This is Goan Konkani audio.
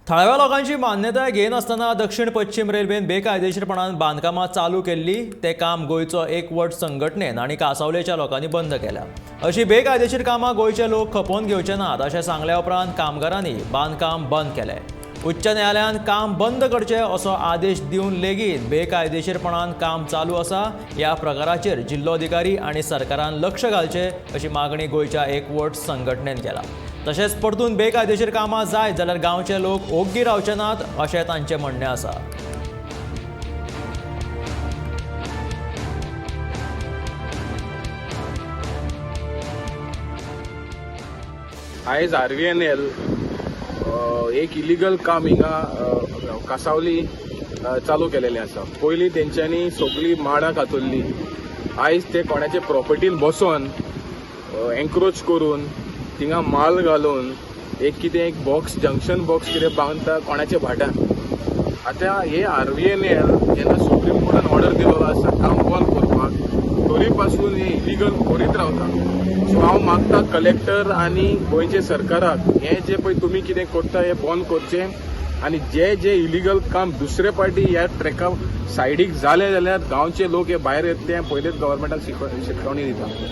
थळाव्या लोकांची मान्यताय घेनासतना दक्षिण पश्चिम रेल्वेन बेकायदेशीरपणान बांदकामां चालू केल्ली. ते काम गोंयचो एकवट संघटनेन आनी कांसावलेच्या लोकांनी बंद केल्या. अशी बेकायदेशीर कामां गोंयचे लोक खपोवन घेवचे नात अशें सांगल्या उपरांत कामगारांनी बांदकाम बंद केलें. उच्च न्यायालयान काम बंद करचें असो आदेश दिवन लेगीत बेकायदेशीरपणान काम चालू आसा. ह्या प्रकाराचेर जिल्लोधिकारी आनी सरकारान लक्ष घालचें अशी मागणी गोंयच्या एकवट संघटनेन केला. तशेंच परतून बेकायदेशीर कामां जायत जाल्यार गांवचे लोक ओग्गी रावचे नात अशें तांचें म्हणणें आसा. आयज आरव्हीएनएल एक इलिगल काम हिंगा कासावली चालू केलेलें आसा. पयलीं तेंच्यांनी सगळीं माडां कातरली. आयज ते कोणाचे प्रॉपर्टीन बसोन एन्क्रोच करून थिंगा माल घालून एक कितें एक बॉक्स, जंक्शन बॉक्स कितें बांदता कोणाच्या भाटान. आतां हे आरव्हीएनएल जेन्ना सुप्रीम कोर्टान ऑर्डर दिलेलो आसा काम बंद करपाक, तरी पासून हे इलिगल करीत रावता. सो हांव मागता कलेक्टर आनी गोंयचे सरकाराक, हें जें पळय तुमी कितें करता हें बंद करचें आनी जे जे इलिगल काम दुसरे पार्टी ह्या ट्रॅका सायडीक जालें जाल्यार गांवचे लोक हे भायर येतले. पयलींच गव्हर्मेंटाक शिटकावणी दिता.